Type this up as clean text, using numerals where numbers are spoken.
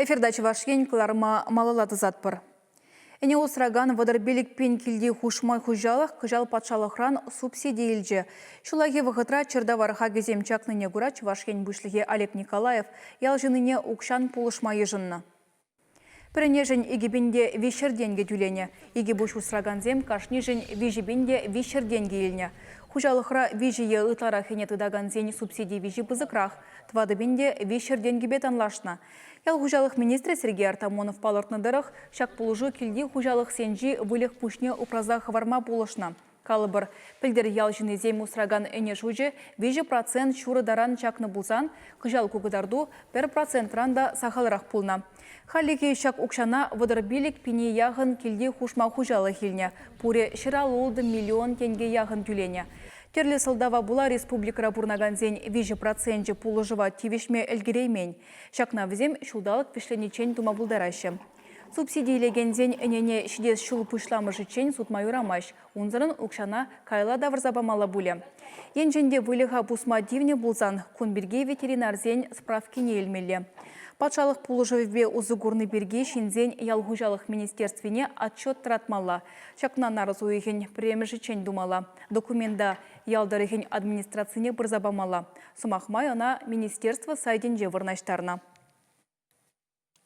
Эфирта Чӑваш Ен кӑларӑма малалла тӑсатпӑр. Ӗне усракан 35 пин килти хушма хуҫалӑх кӑҫал патшалӑхран субсиди илчӗ. Ҫуллахи вӑхӑтра чӗртавар хакӗсем чакнине кура Чӑваш Ен Пуҫлӑхӗ Олег Николаев ял ҫыннине укҫан пулӑшма йышӑннӑ. Пӗрнешӗн 2300 тенкӗ тӳленӗ. Икӗ пуҫ усракансем кашнишӗн 3300 тенкӗ илнӗ. Хуҫалӑхра виҫӗ е ытларах ӗне тытакансен субсиди виҫи пысӑкрах, 4300 тенкӗпе танлашнӑ. Ял хуҫалӑх министрӗ Сергей Артамонов палӑртнӑ тӑрӑх, ҫак пулӑшу килти хуҫалӑхсенчи выльӑх пуҫне упраса хӑварма пулӑшнӑ. Калӑпӑр, пӗлтӗр ял ҫыннисем усракан ӗне шучӗ 3% ҫурӑ таран чакнӑ пулсан, кӑҫал ку кӑтарту пӗр процентран та сахалрах пулнӑ. Хальлӗхе ҫак укҫана 35 пине яхӑн килти хушма хуҫалӑх илнӗ, пурӗ 156 миллион тенке яхӑн тӳленӗ. Тӗрлӗ сӑлтава пула республикӑра пурӑнакансен 3 проценчӗ пулӑшӑва тивӗҫме ӗлкӗреймен. Ҫакна вӗсем ҫулталӑк вӗҫлениччен тума пултараҫҫӗ. Субсиди илекенсен ӗнене ҫитес ҫул пуҫламӑшӗччен сутма юрамасть, унсӑрӑн укҫана каялла тавӑрса памалла пулӗ. Енчен те выльӑха пусма тивнӗ пулсан кун пирки ветеринарсен справкине илмелле. Патшалӑх пулӑшӑвӗпе усӑ курни пирки ҫынсен ял хуҫалӑх министерствине отчет тӑратмалла. Ҫакна нарӑс уйӑхӗн пӗрремӗшӗччен тумалла. Документа ял тӑрӑхӗн администрацине пырса памалла. Сӑмах май, ӑна министерство сайтӗнче вырнаҫтарнӑ.